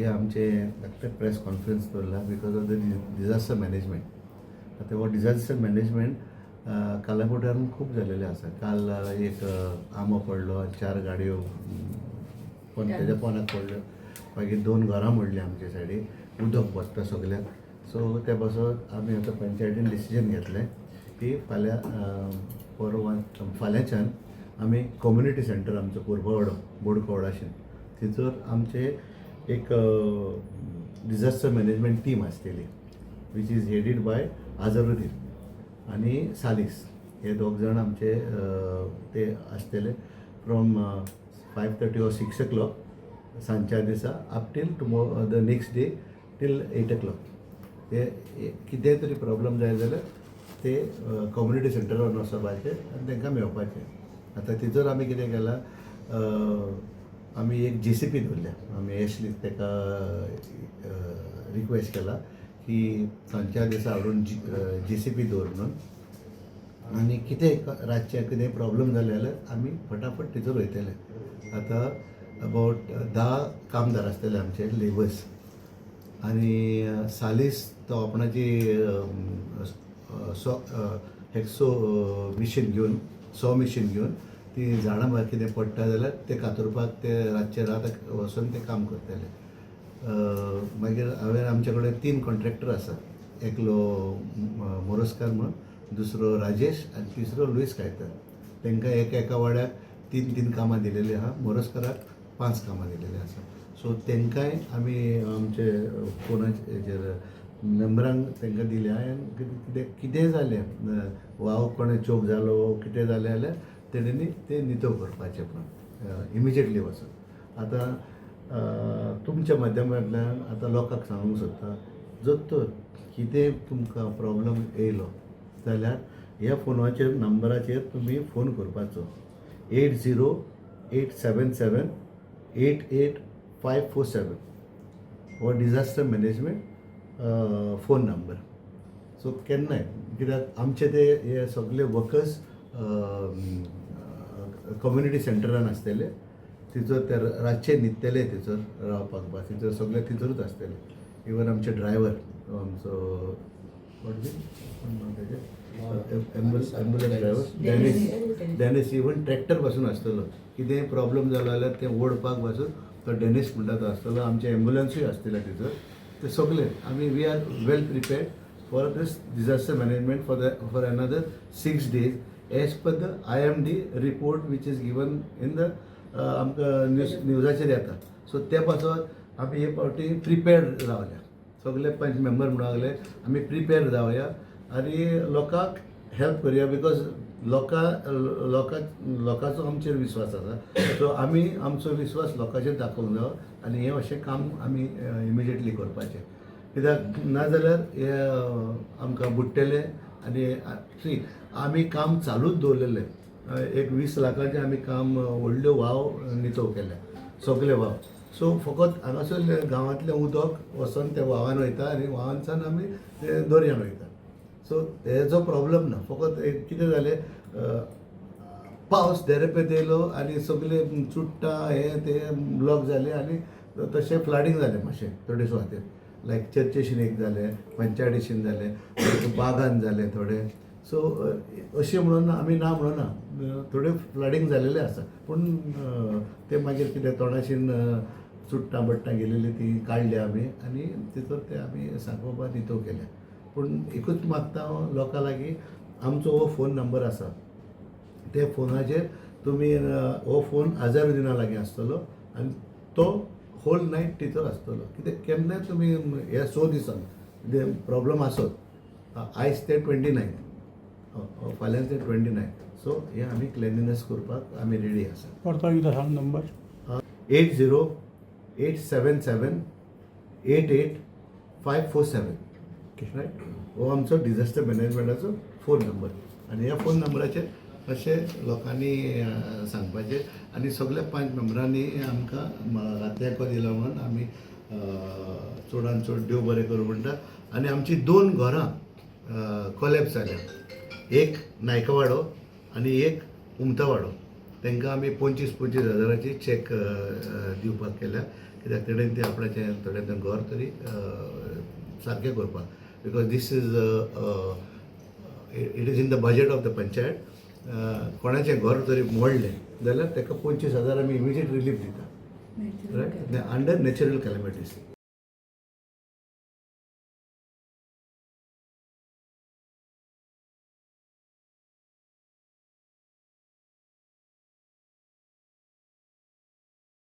हे आमचे धाकटे प्रेस कॉन्फरन्स दवरला because of the disaster management. आतां हो डिझास्टर मॅनेजमेंट कालाकोटान खूब जालेलें आसा. काल एक आंबो पडलो आनी चार गाडयो पण तेज्या पोनाक पडल्यो. मागीर दोन घरां मोडलीं आमचे सायडीक. उदक भरता सगल्याक. सो ते पासत आमी आतां पंचायतीन डिसिजन घेतलें की फाल्यां, परवां, फाल्यांच्यान आमी कम्युनिटी सेंटर आमचो कोरपावाडो बोडकोवाडाशीन, थंयसर आमचे एक डिझास्टर मॅनेजमेंट टीम आसतली, which is headed by Azharuddin आनी सालीस. हे दोग जाण आमचे ते आसतले from 5:30 or 6 o'clock सांजच्या दिसा up till the next day till 8 o'clock. ते कितेंय तरी प्रॉब्लम जाय जाल्यार ते कम्युनिटी सेंटरार वचपाचें आनी तांकां मेळपाचें. आतां तिचोर आमी कितें केलां, आमी एक जेसीबी दवरल्या. आमी एशली ताका रिक्वेस्ट केला की सांजच्या दिसा हाडून जेसीबी दवर म्हणून आनी कितें रातचें कितें प्रॉब्लम जालें जाल्यार आमी फटाफट थंयसर वयतले. आतां अबावट 10 कामदार आसतले आमचे लेबर्स आनी सालीस तो आपणाची सो हेक्सो मिशीन घेवन, सो मिशीन घेवन ती झाडां भायर कितें पडटा जाल्यार ते कातरपाक ते रातचे रात वचून ते काम करतले. मागीर हांवें आमचे कडेन तीन कॉन्ट्रॅक्टर आसा. एकलो मोरजकार म्हणून, दुसरो राजेश आनी तिसरो लुईस कायतान. तांकां एका एका वाड्याक तीन तीन कामां दिलेलीं आहा. मोरजकाराक पांच कामां दिलेलीं आसा. सो तांकांय आमी आमचे फोनाचेर हेजेर मेंबरांक तांकां दिल्या आनी कितें कितेंय जालें, वाव कोणें चोक जालो, कितें जालें जाल्यार तेणेंनी तें नितळ करपाचें म्हणून इमिजिएटली वचून. आतां तुमच्या माध्यमांतल्यान आतां लोकांक सांगूंक सोदता, जर तर कितें तुमकां प्रॉब्लम येयलो जाल्यार ह्या फोनाचेर नंबराचेर तुमी फोन करपाचो: 8087788547. हो disaster management phone number. So केन्नाय, कित्याक आमचे ते हे सगळे वर्कर्स कम्युनिटी सेंटरान आसतले. थंयसर ते रातचे न्हिदतले, थंयसर रावपाक बा थंयसर सगळे थंयसरूच आसतले. इवन आमचे ड्रायव्हर आमचो कोण नांव तेजें, ambulance driver Denis, Denis, even tractor पासून आसतलो. कितेंय प्रॉब्लम जालो जाल्यार तें ओडपाक पासून तो डेनिस म्हणटा तो आसतलो. आमचे एम्बुलन्सूय आसतले थंयसर. ते सगळे आमी we are well prepared for this disaster management for another 6 days as per the IMD report which is given in the आमकां न्यूज न्यूजाचेर येता. सो ते पासत आमी हे फावटी प्रिपेर्ड रावल्या. सगळे पंच मेंबर म्हणूंक लागले, आमी प्रिपेर जावया आनी लोकांक हेल्प करुया, because लोकांचो आमचेर विस्वास आसा. सो आमी आमचो विस्वास लोकांचेर दाखोवंक जायो आनी हें अशें काम आमी इमिजिएटली करपाचें, कित्याक नाजाल्यार हे आमकां बुडटले. आनी सी, आमी काम चालूच दवरलेलें. एक 20 लाखाचें आमी काम, व्हडल्यो वाव नितळ केले, सगळे वाव. सो फकत हांगासर गांवांतलें उदक वचोन त्या वावान वयता आनी वावानच्यान आमी ते दर्यान वयता. सो हेजो प्रॉब्लम ना. फकत एक कितें जालें, पावस देरेपेत येयलो आनी सगळे चुडटां हे ते ब्लॉक जाले आनी तशें फ्लडींग जालें मातशें थोडे सुवातेर, लायक चर्चेशीन एक जालें, पंचायतीशीन जालें, बागान जालें थोडे. सो अशें म्हणून आमी ना म्हणना, थोडे फ्लडींग जालेलें आसा. पूण ते मागीर कितें तोंडाशीन चुडटां बट्टां गेलेली ती काडली आमी आनी तितून ते आमी सांगोवपा नितळ केलें. पूण एकूच मागता हांव लोकां लागीं, आमचो हो फोन नंबर आसा, ते फोनाचेर तुमी, हो फोन अझारुद्दिना लागीं आसतलो आनी तो होल नायट थंयसर आसतलो. कित्याक केन्नाय तुमी ह्या 6 दिसान कितें प्रॉब्लम आसत, आयज ते 29, फाल्यां ते 29, सो हे आमी क्लिनलीनेस करपाक आमी रेडी आसा. परतो एकदां सांग नंबर. 8087788547, right. हो आमचो डिझास्टर मॅनेजमेंटाचो फोन नंबर आनी ह्या फोन नंबराचेर अशें लोकांनी सांगपाचें. आनी सगल्या पंच मेंबरांनी आमकां तेंको दिला म्हणून आमी चडान चड देव बरें करूं म्हणटा. आनी आमची दोन घरां कोलॅप्स जाल्या, एक नायकवाडो आनी एक उमतावाडो. तांकां आमी 25 25 हजाराची चॅक दिवपाक केल्या, कित्याक तेणेन ते आपणाचें थोडें घर तरी सारकें करपाक, because this is it is in the budget of the panchayat. कोणाचें घर जरी मोडलें जाल्यार ताका 25,000 आमी इमिजिएट रिलीफ दिता, रायट, अंडर नॅचरल कॅलमिटीज.